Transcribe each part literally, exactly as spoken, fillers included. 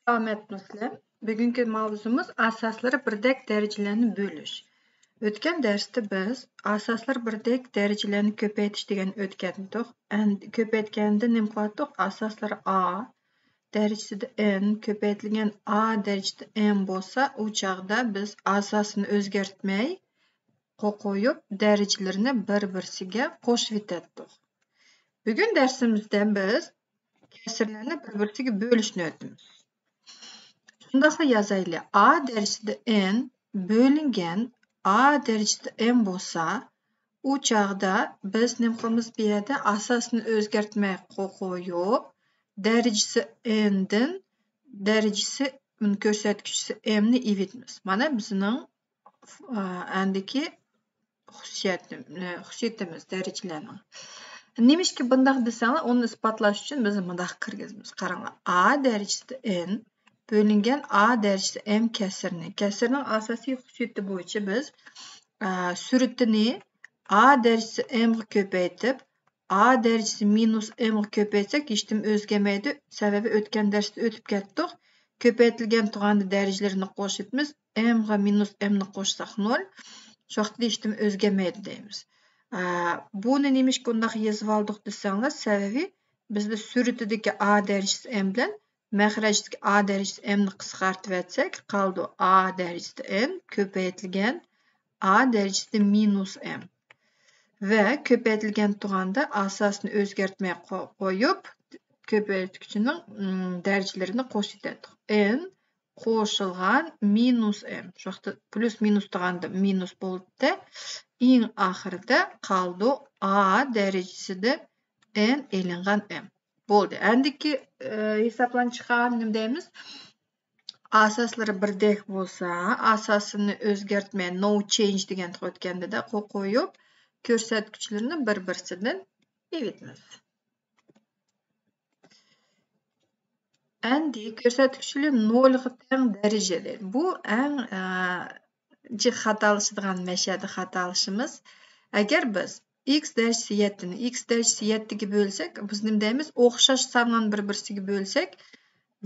سالامەتمۇسىلەر؟ بۈگۈنكى ماۋزۇمىز ئاساسلىرى بىردەك دەرىجىلەرنى بۆلۈش. ئۆتكەن دەرستە بىز ئاساسلىرى بىردەك دەرىجىلەرنى كۆپەيتىش دېگەننى ئۆتكەندۇق. ئەن-، كۆپەيتكەندە نېمە قىلاتتۇق؟ ئاساسلىرى ئا دەرىجىسىدە ئېن كۆپەيتىلگەن ئا دەرىجىسىدە ئېم بولسا، ئۇ چاغدا بىز ئاساسىنى ئۆزگەرتمەي، قويۇپ، دەرىجىلىرىنى بىر-بىرسىگە قوشۇۋېتەتتۇق. بۈگۈن دەرسىمىزدە بىز كەسىرلەرنى بىر-بىرسىگە بۆلۈشنى ئۆتىمىز. شۇنداقلا يازايلى. ئا دەرىجىسىدە ئېن بۆلۈنگەن ئا دەرىجىسىدە ئېم بولسا، ئۇ چاغدا بىز نېمە قىلىمىز؟ بۇ يەردە ئاساسىنى ئۆزگەرتمەي قويۇپ، دەرىجىسى ئېندىن دەرىجىسى، كۆرسەتكۈچىسى ئېمنى ئېلىۋېتىمىز. مانا بىزنىڭ ئەندىكى خۇسۇسىيەت-، خۇسۇسىيىتىمىز دەرىجىلەرنىڭ. نېمىشقا بۇنداق دېسەڭلار، ئۇنى ئىسپاتلاش ئۈچۈن بىز مۇنداق كىرگۈزىمىز. قاراڭلار، ئا دەرىجىسىدە ئېن بۆلۈنگەن ئا دەرىجىسى ئېم كەسىرنى. كەسىرنىڭ ئاساسىي خۇسۇسىيىتى بويىچە بىز، ئە، سۈرىتىنى ئا دەرىجىسى ئېمغا كۆپەيتىپ، ئا دەرىجىسى مىنۇس ئېمغا كۆپەيتسەك، ھېچنېمە ئۆزگەرمەيدۇ. سەۋەبى ئۆتكەن دەرستە ئۆتۈپ كەتتۇق. كۆپەيتىلگەن تۇغاندا دەرىجىلىرىنى قوشۇۋېتىمىز. ئېمغا مىنۇس ئېمنى قوشساق نول. شۇ ۋاقىتتا ھېچنېمە ئۆزگەرمەيدۇ دەيمىز. ئا، بۇنى نېمىشقا ئۇنداق يېزىۋالدۇق دېسەڭلار، سەۋەبى بىزدە سۈرىتىدىكى ئا دەرىجىسى ئېم بىلەن مەخرەجدىكى ئا دەرىجىسى ئېمنى قىسقارتىۋەتسەك، قالىدۇ ئا دەرىجىسىدە ئېن كۆپەيتىلگەن ئا دەرىجىسىدە مىنۇس ئېم. ۋە كۆپەيتىلگەن تۇغاندا ئاساسىنى ئۆزگەرتمەي قو-، قويۇپ، كۆپەيتكۈچىنىڭ، ئىم، دەرىجىلىرىنى قوشۇۋېتەتتۇق. ئېن قوشۇلغان مىنۇس ئېم. شۇ ۋاقىتتا پلۇس مىنۇس تۇغاندا مىنۇس بولدى. ئەڭ ئاخىرىدا قالدى ئا دەرىجىسىدە ئېن ئېلىنغان ئېم. بولدى. ئەندىكى، ئە، ھېسابلارنى چىقارغاندا نېمە دەيمىز؟ ئاساسلىرى بىردەك بولسا، ئاساسىنى ئۆزگەرتمەي، no change دېگەن ئۆتكەندە-دە قويۇپ، كۆرسەتكۈچلىرىنى بىر-بىرسىدىن ئېلىۋېتىمىز. ئەندى كۆرسەتكۈچلىرى نولغا تەڭ دەرىجە دەيدۇ. بۇ ئەڭ، ئە، جىق خاتالىشىدىغان مەشەدە خاتالىشىمىز. ئەگەر بىز ئىكس دەرىجىسى يەتتىنى ئىكس دەرىجىسى يەتتىگە بۆلسەك، بىز نېمە دەيمىز؟ ئوخشاش سانلارنى بىر-بىرسىگە بۆلسەك،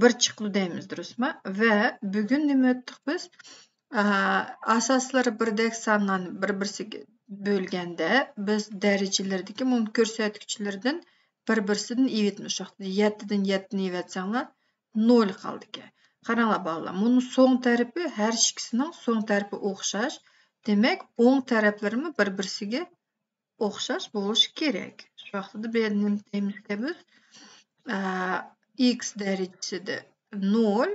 بىر چىقىدۇ دەيمىز، دۇرۇسمۇ؟ ۋە بۈگۈن نېمە ئۆتتۇق بىز؟ ئا، ئاساسلىرى بىردەك سانلارنى بىر-بىرسىگە بۆلگەندە، بىز دەرىجىلىرىدىكى مۇنۇ كۆرسەتكۈچلىرىدىن بىر-بىرسىدىن ئېلىۋېتىمىز. شۇ ۋاقىتتا يەتتىدىن يەتتىنى ئېلىۋەتسەڭلار، نول قالىدىكەن. قاراڭلار بالىلار، مۇنۇ سوڭ تەرىپى، ھەر ئىككىسىنىڭ سوڭ تەرىپى ئوخشاش. دېمەك، ئوڭ تەرەپلىرىمۇ بىر-بىرسىگە ئوخشاش بولۇشى كېرەك. شۇ ۋاقىتتا بۇ يەردە نېمە دەيمىزكەن بىز؟ ئە، ئىكس دەرىجىسىدە نول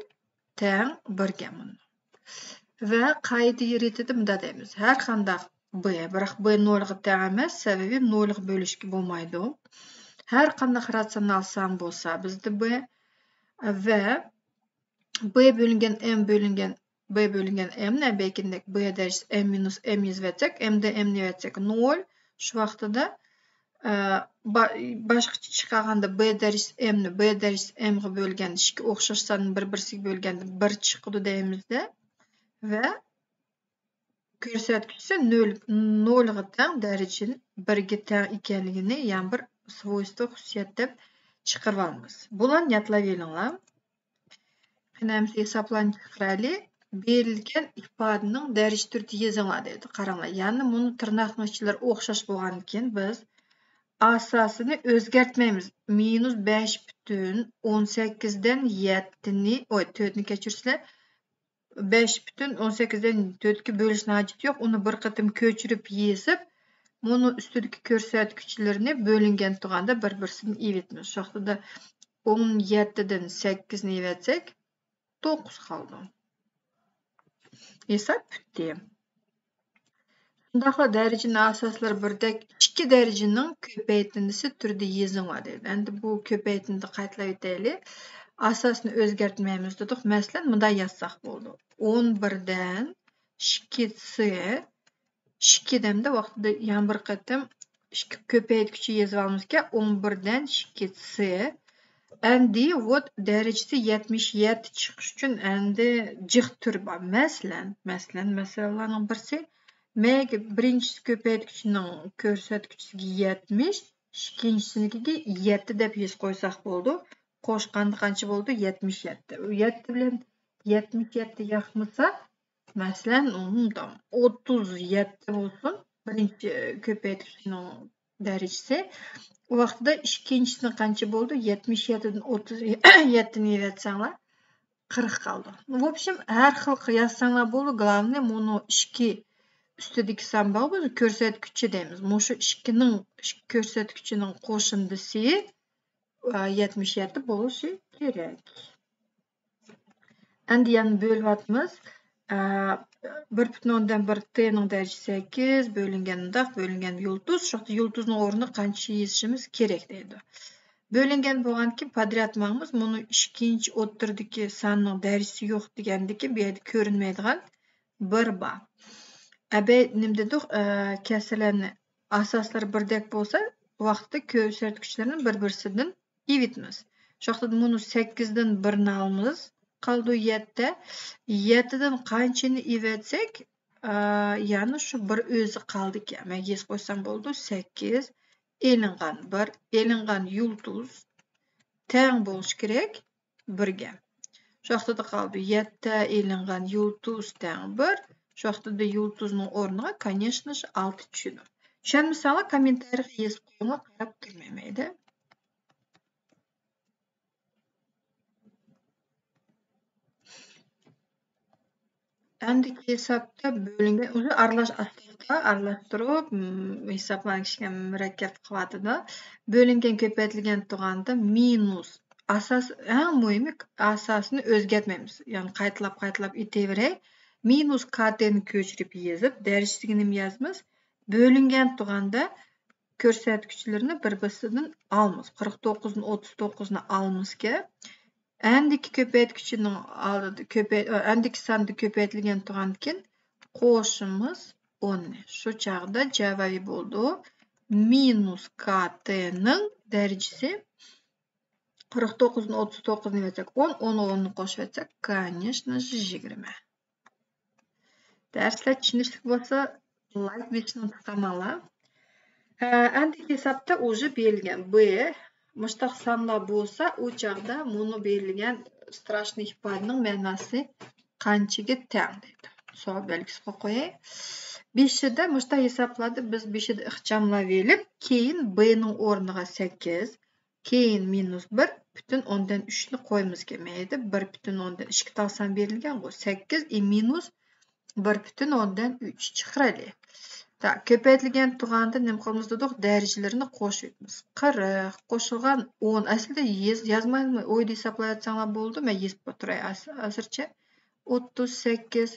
تەڭ بىرگە مۇنۇ. ۋە قائىدە رېتىدە مۇنداق دەيمىز. ھەر قانداق ب، بىراق ب نولغا تەڭ ئەمەس، سەۋەبى نولغا بۆلۈشكە بولمايدۇ. ھەر قانداق راتسىيونال سان بولسا بىزدە ب ۋە ب بۆلۈنگەن ئېم بۆلۈنگەن ب بۆلۈنگەن ئېمنى بەلكىندەك ب دەرىجىسى ئېم مىنۇس ئېم يېزىۋەتسەك، ئېمدىن ئېمنى ئەۋەتسەك نول. شۇ ۋاقتىدا، ئە، با-، باشقىچە چىقارغاندا ب دەرىجىسى ئېمنى ب دەرىجىسى ئېمغا بۆلگەندە ئىككى ئوخشاش ساننى بىر-بىرسىگە بۆلگەندە بىر چىقىدۇ دەيمىزدە. ۋە كۆرسەتكۈچىسى نۆل، نولغا تەڭ دەرىجىنى بىرگە تەڭ ئىكەنلىكىنى يەنە بىر سۋويستۋو خۇسۇسىيەت دەپ چىقىرىۋالىمىز. بۇلارنى يادلاۋېلىڭلار. قېنى ئەمدى ھېسابلارنى چىقىرايلى. بېرىلگەن ئىپادىنىڭ دەرىجە تۈرىدە يېزىڭلار دەيدۇ. قاراڭلار، يەنى مۇنۇ تىرناقنىڭ ئىچلىرى ئوخشاش بولغاندىكىن بىز ئاساسىنى ئۆزگەرتمەيمىز. مىنۇس بەش پۈتۈن ئون سەككىزدىن يەتتىنى، ئوي، تۆتنى كەچۈرسىلەر. بەش پۈتۈن ئون سەككىزدىن تۆتكە بۆلۈشنىڭ ھاجىتى يوق. ئۇنى بىر قېتىم كۆچۈرۈپ يېزىپ، مۇنۇ ئۈستىدىكى كۆرسەتكۈچلىرىنى بۆلۈنگەن تۇغاندا بىر-بىرسىدىن ئېلىۋېتىمىز. شۇ ۋاقتىدا ئون يەتتىدىن سەككىزنى ئېلىۋەتسەك، توققۇز قالىدۇ. ھېساب پۈتتى. شۇنداقلا دەرىجىنى ئاساسلىرى بىردەك ئىككى دەرىجىنىڭ كۆپەيتىندىسى تۈرىدە يېزىڭلار دەيدۇ. ئەمدى بۇ كۆپەيتىندىنى قايتىلاپ ئۆتەيلى. ئاساسنى ئۆزگەرتمەيمىز دېدۇق. مەسىلەن، مۇنداق يازساق بولىدۇ. ئون بىردىن ئىككى سى، ئىككى دەمدە ۋاقتىدا يەنە بىر قېتىم ئىككى كۆپەيتكۈچى يېزىۋالمىزكەن، ئون بىردىن ئىككى سى. ئەمدى ۋوت دەرىجىسى يەتمىش يەتتە چىقىش ئۈچۈن ئەمدى جىق تۈر بار. مەسىلەن، مەسىلەن، مەسىلىلەرنىڭ بىرسى، مەيلى، بىرىنچىسى كۆپەيتكۈچىنىڭ كۆرسەتكۈچىسىگە يەتمىش، ئىككىنچىسىنىڭكىگە يەتتە دەپ يېزىپ قويساق بولىدۇ. قوشقاندا قانچە بولدى؟ يەتمىش يەتتە. يەتتە بىلەن يەتمىش يەتتە ياقمىسا، مەسىلەن، ئوتتۇز يەتتە بولسۇن، بىرىنچى كۆپەيتكۈچنىڭ دەرىجىسى. ئۇ ۋاقىتتا ئىككىنچىسى قانچە بولدى؟ يەتمىش يەتتىدىن ئوتتۇز يەتتىنى ئېلىۋەتسەڭلار، قىرىق قالدى. ۋوبشېم، ھەر خىل يازساڭلار بولىدۇ. گلابنىي مۇنۇ ئىككى ئۈستىدىكى سان بار، بىز كۆرسەتكۈچى دەيمىز. مۇشۇ ئىككىنىڭ، ئىككى كۆرسەتكۈچىنىڭ قوشۇندىسى، ئا، يەتمىش يەتتە بولۇشى كېرەك. ئەمدى يەنە بۆلۈۋاتىمىز. ئا، بىر پۈتۈن ئوندىن بىر تنىڭ دەرىجىسى سەككىز، بۆلۈنگەن مۇنداق، بۆلۈنگەن يۇلتۇز. شۇ يۇلتۇزنىڭ ئورنىغا قانچە يېزىشىمىز كېرەك دەيدۇ. بۆلۈنگەن بولغاندىكىن پادريات ماڭىمىز. مۇنۇ ئىككىنچى ئوتتۇرىدىكى ساننىڭ دەرىجىسى يوق دېگەندىكىن بۇ يەردە كۆرۈنمەيدىغان بىر بار. ئەبەي نېمە دېدۇق؟ ئە، كەسىرلەرنى ئاساسلىرى بىردەك بولسا، ۋاقىتتا كۆرسەتكۈچلىرىنى بىر-بىرسىدىن ئېلىۋېتىمىز. شۇ ۋاقىتتا مۇنۇ سەككىزدىن بىرنى ئالىمىز، قالدى يەتتە. يەتتىدىن قانچىنى ئېلىۋەتسەك، ئە، يەنى شۇ بىر ئۆزى قالدىكەن. مەن يېزىپ قويسام بولىدۇ. سەككىز ئېلىنغان بىر، ئېلىنغان يۇلتۇز تەڭ بولۇشى كېرەك بىرگە. شۇ ۋاقىتتا قالدى يەتتە ئېلىنغان يۇلتۇز تەڭ بىر. شۇ ۋاقىتتا يۇلتۇزنىڭ ئورنىغا، كانېشنو، ئالتە چۈشىدۇ. چۈشەنمىسەڭلار، كوممېنتارىيغا يېزىپ قويۇڭلار، قاراپ تۇرمايمەن. ئەمدىكى ھېسابتا بۆلۈنگەن، ئۇنى ئارىلاش ئاستىدا ئارىلاشتۇرۇپ، م، ھېسابلارنى كىچىككە مۇرەككەپ قىلىۋاتىدۇ. بۆلۈنگەن كۆپەيتىلگەن تۇغاندا مىنۇس ئاساس، ئەڭ مۇھىمى ئاساسىنى ئۆزگەرتمەيمىز. يەنى قايتىلاپ، قايتىلاپ ئېتىۋېرەي. مىنۇس كتنى كۆچۈرۈپ يېزىپ، دەرىجىسىگە نېمە يازىمىز؟ بۆلۈنگەن تۇغاندا كۆرسەتكۈچلىرىنى بىر-بىرسىدىن ئالىمىز. قىرىق توققۇزدىن ئوتتۇز توققۇزنى ئالىمىزكەن. ئەندىكى كۆپەيتكۈچىنىڭ ئالدىدا كۆپەي-، ئەندىكى ساندا كۆپەيتىلگەن تۇغاندىكىن قوشىمىز ئوننى. شۇ چاغدا جاۋابى بولىدۇ، مىنۇس كتنىڭ دەرىجىسى قىرىق توققۇزدىن ئوتتۇز توققۇزنى ئېلىۋەتسەك ئون، ئون، ئوننى قوشۇۋەتسەك، كانېشنو، يىگىرمە. دەرسلەر چۈشىنىشلىك بولسا، لايك بېسىشنى ئۇنتۇپ قالماڭلار. ئە، ئەندىكى ھېسابتا ئۇژې بېرىلگەن ب مۇشتاق سانلار بولسا، ئۇ چاغدا مۇنۇ بېرىلگەن ستراشنىي ئىپادىنىڭ مەناسى قانچىگە تەڭ دەيدۇ. سوئال بەلگىسى قويۇپ قوياي. بېشىدا مۇشتاق ھېسابلاردا بىز بېشىدا ئىخچاملاۋېلىپ، كېيىن ب نىڭ ئورنىغا سەككىز، كېيىن مىنۇس بىر پۈتۈن ئوندىن ئۈچنى قويىمىز كېمەيدى. بىر پۈتۈن ئوندىن ئىككى تال سان بېرىلگەنغۇ، سەككىز ئى مىنۇس بىر پۈتۈن ئوندىن ئۈچ چىقىرايلى. تا، كۆپەيتىلگەن تۇغاندا نېمە قىلىمىز دېدۇق؟ دەرىجىلىرىنى قوشۇۋېتىمىز. قىرىق قوشۇلغان ئون، ئەسلىدە يېز-، يازمايمەن، ئويدا ھېسابلاۋەتسەڭلار بولىدۇ، مەن يېزىپ تۇراي ھازىرچە. ئوتتۇز سەككىز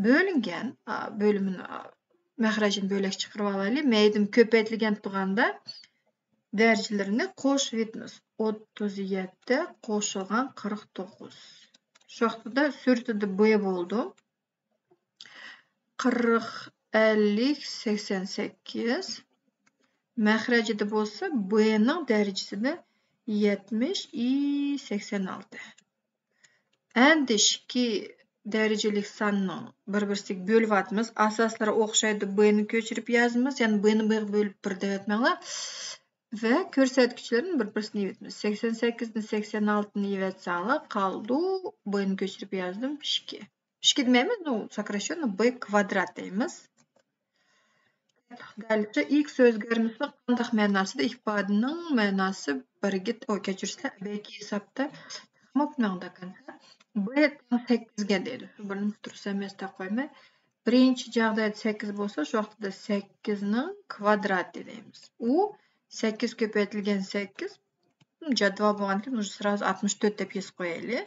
بۆلۈنگەن، ئا، بۆلۈمىنى، ئا، مەخرەجىنى بۆلەك چىقىرىۋالايلى. مەيدىم كۆپەيتىلگەن تۇغاندا دەرىجىلىرىنى قوشۇۋېتىمىز. ئوتتۇز يەتتە قوشۇلغان قىرىق توققۇز. شۇ ۋاقتىدا سۈرىتىدە ب بولىدۇ. قىرىق، ئەللىك، سەكسەن سەككىز. مەخرەجىدە بولسا ب نىڭ دەرىجىسىدە يەتمىش ئى سەكسەن ئالتە. ئەندى ئىككى دەرىجىلىك ساننىڭ بىر-بىرسىگە بۆلۈۋاتىمىز. ئاساسلىرى ئوخشايدۇ، ب نى كۆچۈرۈپ يازىمىز، يەنى ب نى ب غا بۆلۈپ بىر دەۋەتمەڭلار. ۋە كۆرسەتكۈچلىرىنى بىر-بىرسىنى ئېلىۋېتىمىز. سەكسەن سەككىزدىن سەكسەن ئالتىنى ئېلىۋەتسەڭلار، قالدى، ب نى كۆچۈرۈپ يازدىم، ئىككى. ئىككى دېمەيمىز، بۇ سوكراششېننو ب كۋادرات دەيمىز. دەلىلچە ئىكس ئۆزگەرمىسىنىڭ قانداق مەناسىدا؟ ئىپادىنىڭ مەناسى بىرگە، ئو، كەچۈرسىلەر، ئەبەيكى ھېسابتا تېخىمۇ مېڭىدىكەن. ب تەڭ سەككىزگە دەيدۇ. شۇ بىرنى تۇرسا ئەمەس، تاقايمەن. بىرىنچى جاغدايدا سەككىز بولسا، شۇ ۋاقىتتا سەككىزنىڭ كۋادراتى دەيمىز. ئۇ سەككىز كۆپەيتىلگەن سەككىز، جەدۋەل بولغاندىكىن، سرازۇ ئاتمىش تۆت دەپ يېزىپ قويايلى.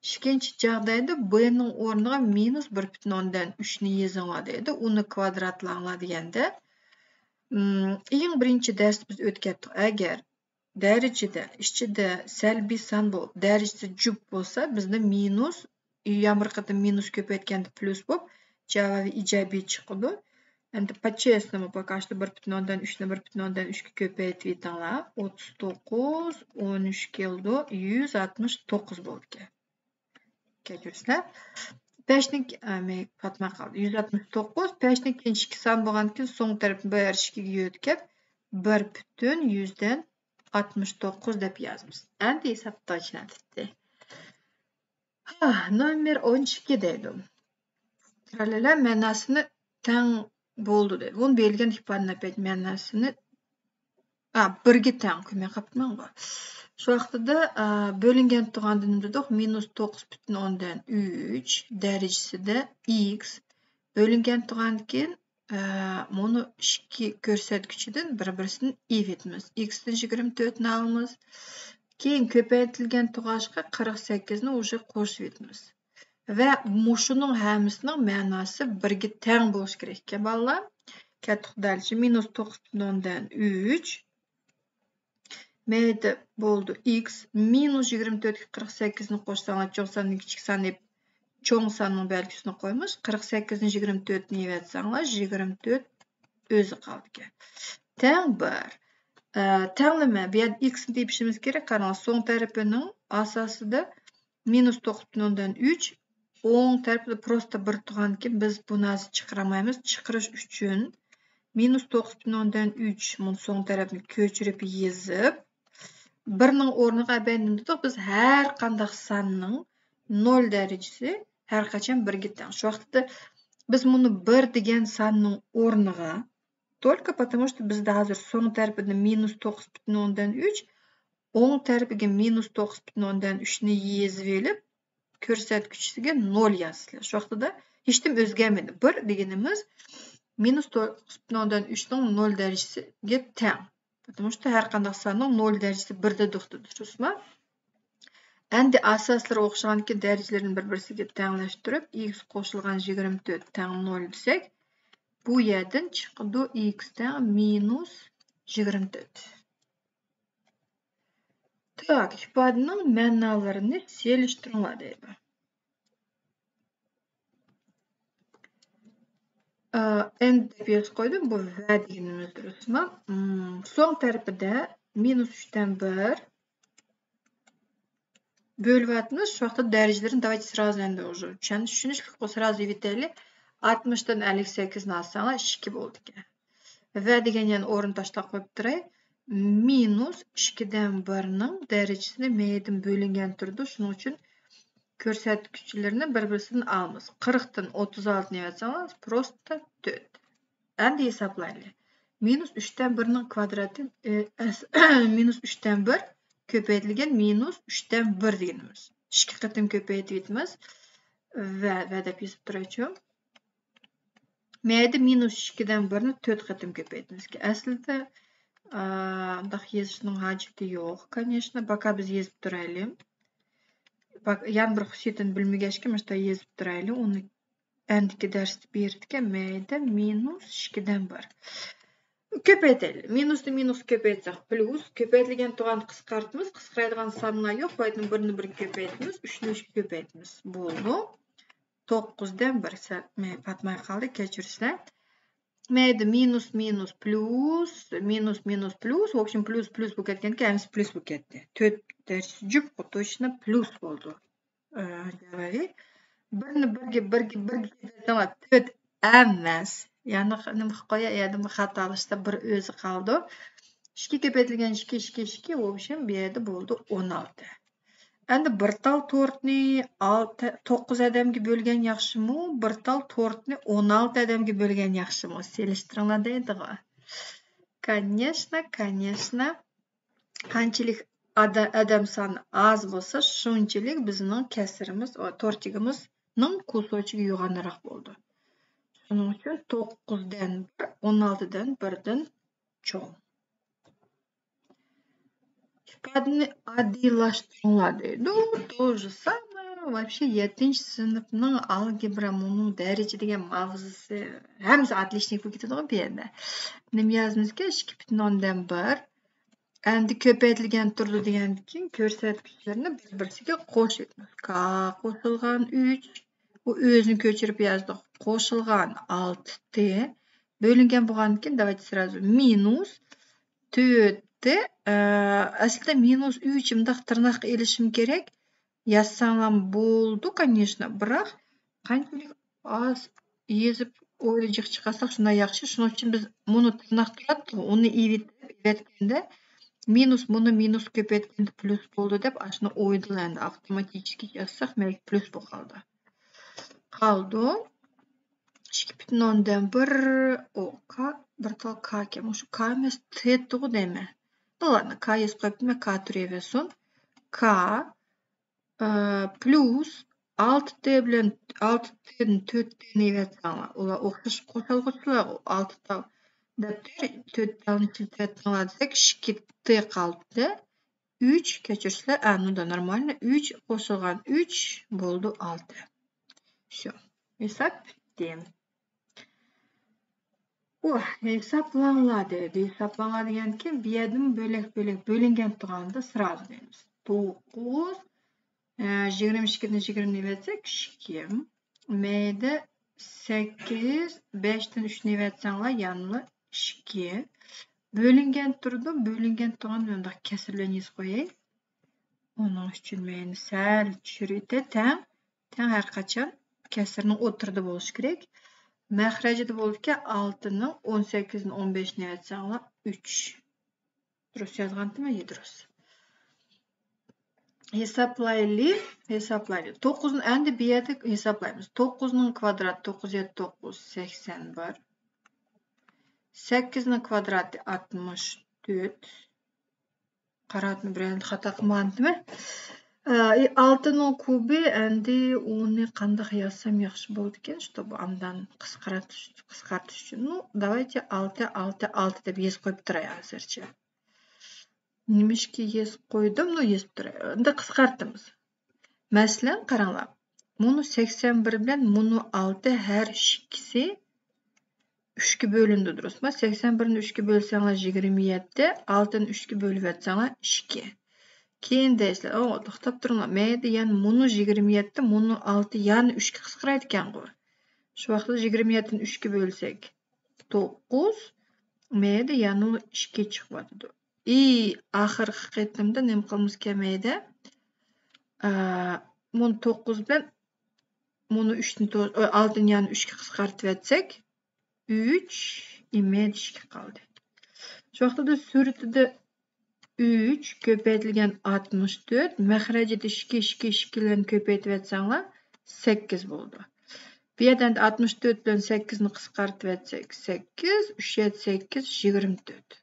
ئىككىنچى جاغدايدا ب نىڭ ئورنىغا مىنۇس بىر پۈتۈن ئوندىن ئۈچنى يېزىڭلار دەيدۇ. ئۇنى كۋادراتلاڭلار دېگەندە، ئىم، ئەڭ بىرىنچى دەرستە بىز ئۆتكەتتۇق. ئەگەر دەرىجىدە ئىچىدە سەلبىي سان بولۇپ، دەرىجىسى جۈپ بولسا، بىزدە مىنۇس، يەنە بىر قېتىم مىنۇس كۆپەيتكەندە پليۇس بولۇپ، جاۋابى ئىجابىي چىقىدۇ. ئەمدى по честному пока что بىر پۈتۈن ئوندىن ئۈچنى بىر پۈتۈن ئوندىن ئۈچكە كۆپەيتىۋېتىڭلار. ئوتتۇز توققۇز، ئون ئۈچ كېلىدۇ، يۈز ئاتمىش توققۇز بولىدىكەن. كەچۈرسىلەر. بەشنىڭ، ئە، مەي-، پاتماي قالدى. يۈز ئاتمىش توققۇز، بەشنىڭ كېيىن ئىككى سان بولغاندىكىن، سوڭ تەرەپنى بىر ئىككىگە يۆتكەپ، بىر پۈتۈن يۈزدىن ئاتمىش توققۇز دەپ يازىمىز. ئەمدى ھېسابتا چىقىۋېتىپتى. ھا، نومېر ئون ئىككى دەيدۇ. ترالىلا مەناسىنى تەڭ بولدى دەيدۇ. بۇنى بېرىلگەن ئىپادىنى ئەپەت مەناسىنى، ئا، بىرگە تەڭ كۆمەي قاپتىمەنغۇ. شۇ ۋاقتىدا، ئا، بۆلۈنگەن تۇغاندا نېمە دېدۇق؟ مىنۇس توققۇز پۈتۈن ئوندىن ئۈچ دەرىجىسىدە ئىكس بۆلۈنگەن تۇغاندىكىن، ئە، مۇنۇ ئىككى كۆرسەتكۈچىدىن بىر-بىرسىدىن ئېلىۋېتىمىز. ئىكستىن يىگىرمە تۆتنى ئالىمىز. كېيىن كۆپەيتىلگەن تۇغاشقا قىرىق سەككىزنى ئۇژې قوشۇۋېتىمىز. ۋە مۇشۇنىڭ ھەممىسىنىڭ مەناسى بىرگە تەڭ بولۇشى كېرەك ئىكەن، بالىلار. كەتتۇق دەل شۇ مىنۇس توققۇز پۈتۈن ئوندىن ئۈچ. مەيدە بولدى. ئىكس مىنۇس يىگىرمە تۆتكە قىرىق سەككىزنى قوشساڭلار، چوڭ ساندىن كىچىك سان دەپ، چوڭ ساننىڭ بەلگىسىنى قويىمىز. قىرىق سەككىزنى يىگىرمە تۆتنى ئېلىۋەتسەڭلار، يىگىرمە تۆت ئۆزى قالىدىكەن. تەڭ بىر. ئە، تەڭلىمە. بۇ يەردە ئىكسنى تېپىشىمىز كېرەك. قاراڭ، سوڭ تەرىپىنىڭ ئاساسىدا مىنۇس توققۇز پۈتۈن ئوندىن ئۈچ، ئوڭ تەرىپىدە پروستا بىر تۇرغاندىكىن بىز بۇنى ھازىر چىقىرالمايمىز. چىقىرىش ئۈچۈن مىنۇس توققۇز پۈتۈن ئوندىن ئۈچ، مۇنۇ سوڭ تەرەپنى كۆچۈرۈپ يېزىپ، بىرنىڭ ئورنىغا ئەبەدىن دېدۇق، بىز ھەر قانداق ساننىڭ نول دەرىجىسى ھەر قاچان بىرگە تەڭ. شۇ ۋاقىتتا بىز مۇنى بىر دېگەن ساننىڭ ئورنىغا، только потому что بىزدە ھازىر سوڭ تەرىپىدە مىنۇس توققۇز پۈتۈن ئوندىن ئۈچ، ئوڭ تەرىپىگە مىنۇس توققۇز پۈتۈن ئوندىن ئۈچنى يېزىۋېلىپ، كۆرسەتكۈچىسىگە نول يازىسىلەر. شۇ ۋاقتىدا ھېچنېمە ئۆزگەرمىدى. بىر دېگىنىمىز مىنۇس توققۇز پۈتۈن ئوندىن ئۈچنىڭ نول دەرىجىسىگە تەڭ. Потому что ھەر قانداق ساننىڭ نول دەرىجىسى بىردە دۇقتىدۇر، دۇرۇسمۇ؟ ئەمدى ئاساسلىرى ئوخشىغانكى دەرىجىلىرىنى بىر-بىرسىگە تەڭلەشتۈرۈپ، ئىكس قوشۇلغان يىگىرمە تۆت تەڭ نول دېسەك، بۇ يەردىن چىقىدۇ ئىكس تەڭ مىنۇس يىگىرمە تۆت. تاك، ئىپادىنىڭ مەنالىرىنى سېلىشتۇرۇڭلار دەيدۇ. ئە، ئەند دەپ يېزىپ قويدۇم، بۇ ۋە دېگىنىمىز دۇرۇسمۇ؟ مم، سوڭ تەرىپىدە مىنۇس ئۈچتىن بىر بۆلۈۋاتىمىز. شۇ ۋاقىتتا دەرىجىلىرىنى давайте сразу ئەندى уже چۈشەن-، چۈشىنىشلىك، سразۇ ئېلىۋېتەيلى. ئاتمىشتىن ئەللىك سەككىزنى ئالساڭلار، ئىككى بولىدىكەن. ۋە دېگەن يەنە ئورۇن تاشلاپ قويۇپ تۇراي. مىنۇس ئىككىدىن بىرنىڭ دەرىجىسىنى مەيدىن بۆلۈنگەن تۇرىدۇ. شۇنىڭ ئۈچۈن كۆرسەتكۈچلىرىنى بىر-بىرسىدىن ئالىمىز. قىرىقتىن ئوتتۇز ئالتىنى ئەۋەتسەڭلار، پروستا تۆت. ئەمدى ھېسابلايلى. مىنۇس ئۈچتىن بىرنىڭ كۋادراتى، ئە، ئەس-، مىنۇس ئۈچتىن بىر كۆپەيتىلگەن مىنۇس ئۈچتىن بىر دېگىنىمىز. ئىككى قېتىم كۆپەيتىۋېتىمىز. ۋە، ۋە دەپ يېزىپ تۇرايچۇ. مەيدە مىنۇس ئىككىدىن بىرنى تۆت قېتىم كۆپەيتىمىز. ئەسلىدە، ئا، ئۇنداق يېزىشنىڭ ھاجىتى يوق، كونېچنا. باكا بىز يېزىپ تۇرايلى. باك-، يەنە بىر خۇسۇسىيىتىنى بىلمىگەچكە، مۇشۇنداق يېزىپ تۇرايلى. ئۇنى ئەندىكى دەرستە بېرىدىكەن. مەيدە مىنۇس ئىككىدىن بىر. كۆپەيتەيلى. مىنۇسنى مىنۇسقا كۆپەيتسەك، پلۇس. كۆپەيتىلگەن تۇغاننى قىسقارتىمىز. قىسقىرايدىغان سانلار يوق. بۇ يەردىن بىرنى بىرگە كۆپەيتىمىز. ئۈچنى ئۈچكە كۆپەيتىمىز. بولدى. توققۇزدىن بىر سەل پاتماي قالدى، كەچۈرسىلەر. مەيدە مىنۇس مىنۇس پلۇس، مىنۇس مىنۇس پلۇس، в общем، پلۇس پلۇس بولۇپ كەتكەنكەن، ھەممىسى پلۇس بولۇپ كەتتى. تۆت دەرس جۈپ توچنا پلۇس بولدى. ئە، جاۋابى. بىرنى بىرگە، بىرگە، بىرگە كۆپەيتسەڭلار، تۆت ئەمەس. يەنى نېمە قىلىپ قوياي، يەردىن بىر خاتالىشىشتا بىر ئۆزى قالدى. ئىككى كۆپەيتىلگەن ئىككى، ئىككى، ئىككى، в общем، بۇ يەردە بولدى ئون ئالتە. ئەمدى بىر تال تورتنى ئالتە، توققۇز ئادەمگە بۆلگەن ياخشىمۇ، بىر تال تورتنى ئون ئالتە ئادەمگە بۆلگەن ياخشىمۇ؟ سېلىشتۇرۇڭلار دەيدىغۇ. كونېچنا، كونېچنا، قانچىلىك ئادا-، ئادەم سانى ئاز بولسا، شۇنچىلىك بىزنىڭ كەسرىمىز، تورتىكىمىزنىڭ كۇسوچىكى يوغانراق بولىدۇ. شۇنىڭ ئۈچۈن توققۇزدىن بىر، ئون ئالتىدىن بىردىن چوڭ. ئىپادىنى ئاددىيلاشتۇرۇڭلار دەيدۇ. То же самое. Вообще يەتتىنچى سىنىپنىڭ ئالگېبرا مۇنىڭ دەرىجە دېگەن ماۋزۇسى ھەممىسى ئاتلىشنىك بولۇپ كېتىدىغۇ بۇ يەردە. نېمە يازىمىزكەن؟ ئىككى پۈتۈن ئوندىن بىر. ئەمدى كۆپەيتىلگەن تۇرىدۇ دېگەندىن كېيىن كۆرسەتكۈچلىرىنى بىر-بىرسىگە قوشۇۋېتىمىز. ك قوشۇلغان ئۈچ، بۇ ئۆزىنى كۆچۈرۈپ يازدۇق. قوشۇلغان ئالتە ت بۆلۈنگەن بولغاندىن كېيىن، давайте сразу، مىنۇس تۆت ت، ئە، ئەسلىدە مىنۇس ئۈچ مۇنداق تىرناققا ئېلىشىم كېرەك. يازساڭلار بولىدۇ، كونېچنا، بىراق قانچىلىك ئاز يېزىپ ئويلا جىق چىقارساق شۇنداق ياخشى. شۇنىڭ ئۈچۈن بىز مۇنى تىرناق تۇراتتۇ، ئۇنى ئېلىۋېتىپ، ئېلىۋەتكەندە مىنۇس، مۇنى مىنۇس كۆپەيتكەندە پلۇس بولدى دەپ، ئاشۇنى ئويدىن ئەندى ئاپتوماتىچىكى يازساق، مەيلى پلۇس بولۇپ قالدى. قالدى. ئىككى پۈتۈن ئوندىن بىر، ئو، كا، بىر تال كا ئىكەن. مۇشۇ كا ئەمەس، تېتىغۇ دەيمەن. نو لادنو، كا يېزىپ قويۇپتىمەن، كا تۇرۇۋەرسۇن. كا، ئە، پلۇس ئالتە تې بىلەن، ئالتە تېدىن تۆت تېنى ئېلىۋەتسەڭلار، ئۇلار ئوخشاش قوشالغۇچىلارغۇ، ئالتە تال دەپتەر، تۆت تالنى ئىشلىتىۋەتسەڭلار دېسەك، ئىككى تې قالدى. ئۈچ، كەچۈرسىلەر، ئە، نۇدا نورمالنى، ئۈچ قوشۇلغان ئۈچ بولدى ئالتە. شۇ. ھېساب پۈتتى. ئۇ، ھېسابلاڭلار دەيدۇ. ھېسابلاڭلار دېگەنكى، بۇ يەردىمۇ بۆلەك-بۆلەك بۆلۈنگەن تۇرغاندا سرازۇ دەيمىز. توققۇز، ئە، يىگىرمە ئىككىدىن يىگىرمىنى ئېلىۋەتسەك، ئىككى. مەيدە سەككىز، بەشتىن ئۈچنى ئېلىۋەتسەڭلار، يەنىلا ئىككى. بۆلۈنگەن تۇرىدۇ، بۆلۈنگەن تۇرغان مۇنداق كەسىر بىلەن يېزىپ قوياي. ئۇنىڭ ئۈچۈن مەينى سەل چۈشۈرۈۋېتەي. تەڭ، تەڭ ھەر قاچان كەسىرنىڭ ئوتتۇرىدا بولۇشى كېرەك. مەخرەجىدە بولىدىكەن، ئالتىنىڭ ئون سەككىزدىن ئون بەشنى ئەتسەڭلار، ئۈچ. دۇرۇس يازغانتىمەن؟ يە، دۇرۇس. ھېسابلايلى، ھېسابلايلى. توققۇزنى ئەندى بۇ يەردە ھېسابلايمىز. توققۇزنىڭ كۋادراتى توققۇز يەتتە توققۇز، سەكسەن بىر. سەككىزنىڭ كۋادراتى ئاتمىش تۆت. قاراتما بىر يەردە خاتا قىلمىغانتىمەن. ئالتىنىڭ كۇبى، ئەندى ئۇنى قانداق يازسام ياخشى بولىدىكەن؟ شۇ، بۇ ئاندىن قىسقارتىش، قىسقارتىش ئۈچۈن. نو، داۋايتى ئالتە، ئالتە، ئالتە دەپ يېزىپ قويۇپ تۇراي ھازىرچە. نېمىشقا يېزىپ قويدۇم؟ نو، يېزىپ تۇراي. ئەندى قىسقارتىمىز. مەسىلەن، قاراڭلار. مۇنۇ سەكسەن بىر بىلەن مۇنۇ ئالتە ھەر ئىككىسى ئۈچكە بۆلۈنىدۇ، دۇرۇسمۇ؟ سەكسەن بىرنى ئۈچكە بۆلسەڭلار، يىگىرمە يەتتە، ئالتىنى ئۈچكە بۆلۈۋەتسەڭلار، ئىككى. كېيىن دەيسىلەر، ئو، توختاپ تۇرۇڭلار. مەيدە يەنە مۇنۇ يىگىرمە يەتتە، مۇنۇ ئالتە يەنە ئۈچكە قىسقىرايدىكەنغۇ. شۇ ۋاقىتتا يىگىرمە يەتتىنى ئۈچكە بۆلسەك، توققۇز، مەيدە يەنە ئىككى چىقىۋاتىدۇ. ئى، ئاخىرقى قېتىمدا نېمە قىلىمىز كەمەيدە؟ ئا، مۇنۇ توققۇز بىلەن مۇنۇ ئۈچنى تو-، ئالتىنى يەنە ئۈچكە قىسقارتىۋەتسەك، ئۈچ، ئى، مەيدە ئىككى قالدى. شۇ ۋاقىتتا سۈرىتىدە ئۈچ كۆپەيتىلگەن ئاتمىش تۆت، مەخرەجىدە ئىككى، ئىككى، ئىككى بىلەن كۆپەيتىۋەتسەڭلار، سەككىز بولىدۇ. بۇ يەردە ئەمدى ئاتمىش تۆت بىلەن سەككىزنى قىسقارتىۋەتسەك، سەككىز، ئۈچ يەتتە سەككىز، يىگىرمە تۆت.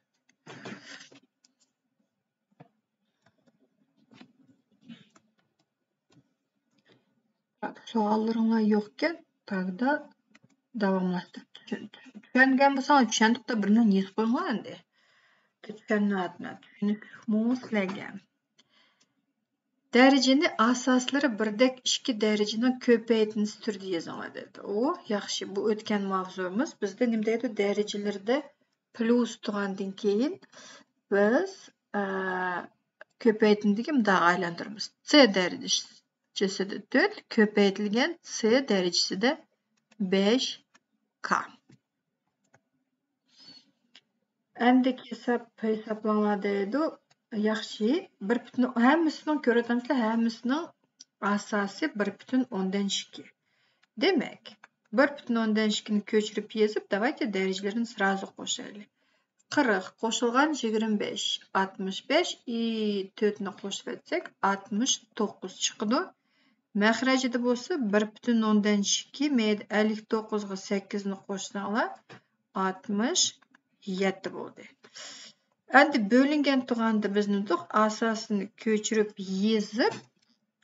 سوئاللىرىڭلار يوقكەن، تاغدا داۋاملاشتۇرۇپ چۈشەن-، چۈشەنگەن بولساڭلار، چۈشەندۇق دەپ بىرنى يېزىپ قويۇڭلار ئەمدى. چۈشەنمەيۋاتىمەن، چۈشىنىشمۇ سىلەرگە. دەرىجىنى ئاساسلىرى بىردەك ئىككى دەرىجىنىڭ كۆپەيتىندىسى تۈرىدە يېزىڭلار دېدى. ئۇ ياخشى، بۇ ئۆتكەن ماۋزۇمىز. بىزدە نېمە دەيدۇ؟ دەرىجىلىرىدە پلۇس تۇرغاندىن كېيىن بىز، ئە، كۆپەيتىندىكى مۇنداق ئايلاندۇرىمىز. سى دەرىجىسىدە تۆت كۆپەيتىلگەن سى دەرىجىسىدە بەش كا. ئەندىكى ھېساب، ھېسابلاڭلار دەيدۇ. ياخشى، بىر پۈتۈن، ھەممىسىنىڭ، كۆرۈۋاتامسىلەر، ھەممىسىنىڭ ئاساسى بىر پۈتۈن ئوندىن ئىككى. دېمەك، بىر پۈتۈن ئوندىن ئىككىنى كۆچۈرۈپ يېزىپ، داۋايتى دەرىجىلىرىنى سرازۇ قوشايلى. قىرىق قوشۇلغان يىگىرمە بەش، ئاتمىش بەش، ئى، تۆتنى قوشۇۋەتسەك، ئاتمىش توققۇز چىقىدۇ. مەخرەجىدە بولسا بىر پۈتۈن ئوندىن ئىككى، مەيدە ئەللىك توققۇزغا سەككىزنى قوشساڭلار، ئاتمىش يەتتە بولدى. ئەمدى بۆلۈنگەن تۇرغاندا بىز نېمىدۇق؟ ئاساسىنى كۆچۈرۈپ يېزىپ،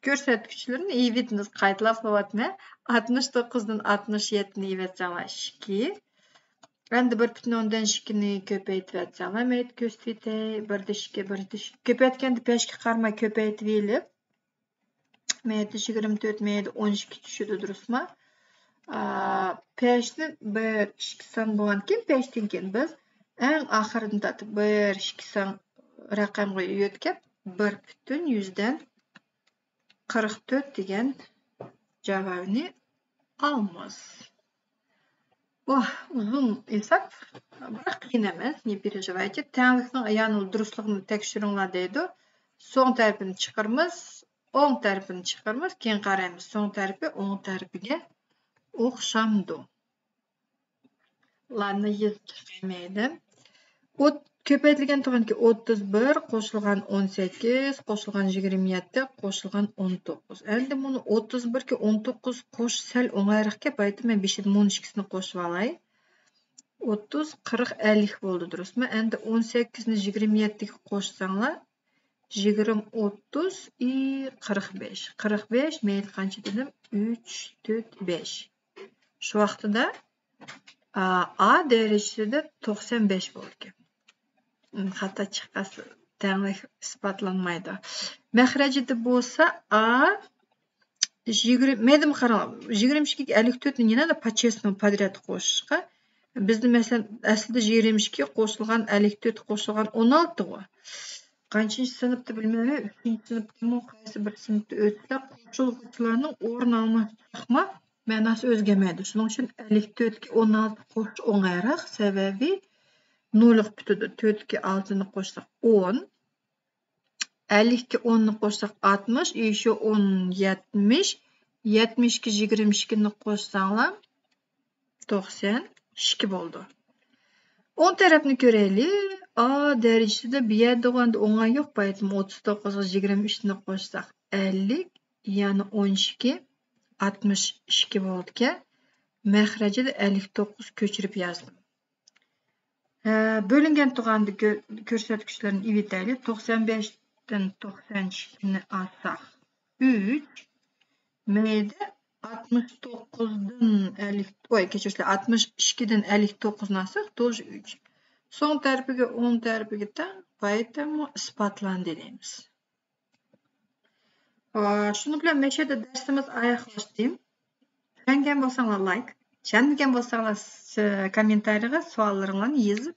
كۆرسەتكۈچلىرىنى ئېلىۋېتىمىز، قايتىلاپ قىلىۋاتىمەن. ئاتمىش توققۇزدىن ئاتمىش يەتتىنى ئېلىۋەتسەڭلار، ئىككى. ئەمدى بىر پۈتۈن ئوندىن ئىككىنى كۆپەيتىۋەتسەڭلار، مەيدە كۆرسىتىۋېتەي. بىردە ئىككى، بىردە ئىككى. كۆپەيتكەندە بەشكە قارىماي كۆپەيتىۋېلىپ، مەيدە يىگىرمە تۆت، مەيدە ئون ئىككى چۈشىدۇ، دۇرۇسمۇ؟ ئا، بەشنى بىر، ئىككى سان بولغاندىكىن، بەشتىن كېيىن بىز ئەڭ ئاخىرىدىن تارتىپ بىر، ئىككى سان رەقەمگە يۆتكەپ، بىر پۈتۈن يۈزدىن قىرىق تۆت دېگەن جاۋابنى ئالىمىز. ۋاھ، ئۇزۇن ھېساب، بىراق قىيىن ئەمەس، не переживайте. تەڭلىكنىڭ يەنە دۇرۇسلۇقىنى تەكشۈرۈڭلار دەيدۇ. سول تەرىپىنى چىقىرىمىز، ئوڭ تەرىپىنى چىقىرىمىز، كېيىن قارايمىز، سول تەرىپى ئوڭ تەرىپىگە ئوخشامدۇ. لارنى يېزىپ چىقايمەيلى. ئوت-، كۆپەيتىلگەن تۇغانكى ئوتتۇز بىر قوشۇلغان ئون سەككىز قوشۇلغان يىگىرمە يەتتە قوشۇلغان ئون توققۇز. ئەمدى بۇنى ئوتتۇز بىرگە ئون توققۇز قوش سەل ئوڭايراق گەپ. ئايتىمەن بېشىدىن ئون ئىككىسىنى قوشۇۋالاي. ئوتتۇز، قىرىق، ئەللىك بولدى، دۇرۇسمۇ؟ ئەمدى ئون سەككىزنى يىگىرمە يەتتىگە قوشساڭلار، يىگىرمە، ئوتتۇز، ئى، قىرىق بەش. قىرىق بەش، مەيلى قانچە دېدىم؟ ئۈچ، تۆت، بەش. شۇ ۋاقتىدا ئا، ئا دەرىجىسىدە توقسان بەش بولىدىكەن. م، خاتا چىققان تەڭلىك ئىسپاتلانمايدۇ. مەخرەجىدە بولسا ئا يىگىرمە، مەيدىمۇ قاراڭ، يىگىرمە ئىككىگە ئەللىك تۆتنى يەنە پاچېسنىڭ پادرياد قوشۇشقا. بىزدە مەسىلەن ئەسلىدە يىگىرمە ئىككى قوشۇلغان ئەللىك تۆت قوشۇلغان ئون ئالتىغۇ. قانچىنچى سىنىپتا بىلمەيمەن، ئۈچىنچى سىنىپتىمۇ قايسى بىر سىنىپتا ئۆتسە، قوشۇلغۇچىلارنىڭ ئورۇن ئالماس چاقما مەناسى ئۆزگەرمەيدۇ. شۇنىڭ ئۈچۈن ئەللىك تۆتكە ئون ئالتە قوشۇش ئوڭايراق، سەۋەبى نولغا پۈتىدۇ. تۆتكە ئالتىنى قوشساق ئون، ئەللىككە ئوننى قوشساق ئاتمىش، ئىشۇ ئون يەتمىش، يەتمىشكە يىگىرمە ئىككىنى قوشساڭلار توقسان ئىككى بولىدۇ. ئوڭ تەرەپنى كۆرەيلى. ئا دەرىجىسىدە بۇ يەردە ئوڭاي يوق، بايىتىم ئوتتۇز توققۇزغا يىگىرمە ئۈچنى قوشساق ئەللىك، يەنى ئون ئىككى، ئاتمىش ئىككى بولىدىكەن. مەخرەجىدە ئەللىك توققۇز كۆچۈرۈپ يازدىم. ھە، بۆلۈنگەن تۇغاندا كۆ-، كۆرسەتكۈچلەرنى ئېلىۋېتەيلى. توقسان بەشتىن توقسان ئىككىنى ئالساق ئۈچ، مەيدە ئاتمىش توققۇزدىن ئەللىك، ۋاي، كەچۈرۈڭلار، ئاتمىش ئىككىدىن ئەللىك توققۇزنى ئالساق، توشى ئۈچ. سوڭ تەرىپىگە، ئوڭ تەرىپىگە تەڭ، بايىتىمۇ ئىسپاتلاندى دەيمىز. شۇنىڭ بىلەن مەشەدە دەرسىمىز ئاياغلاشتى. چۈشەنگەن بولساڭلار لايك، چۈشەنمىگەن بولساڭلار س-، كوممېنتارىيغا سوئاللىرىڭلارنى يېزىپ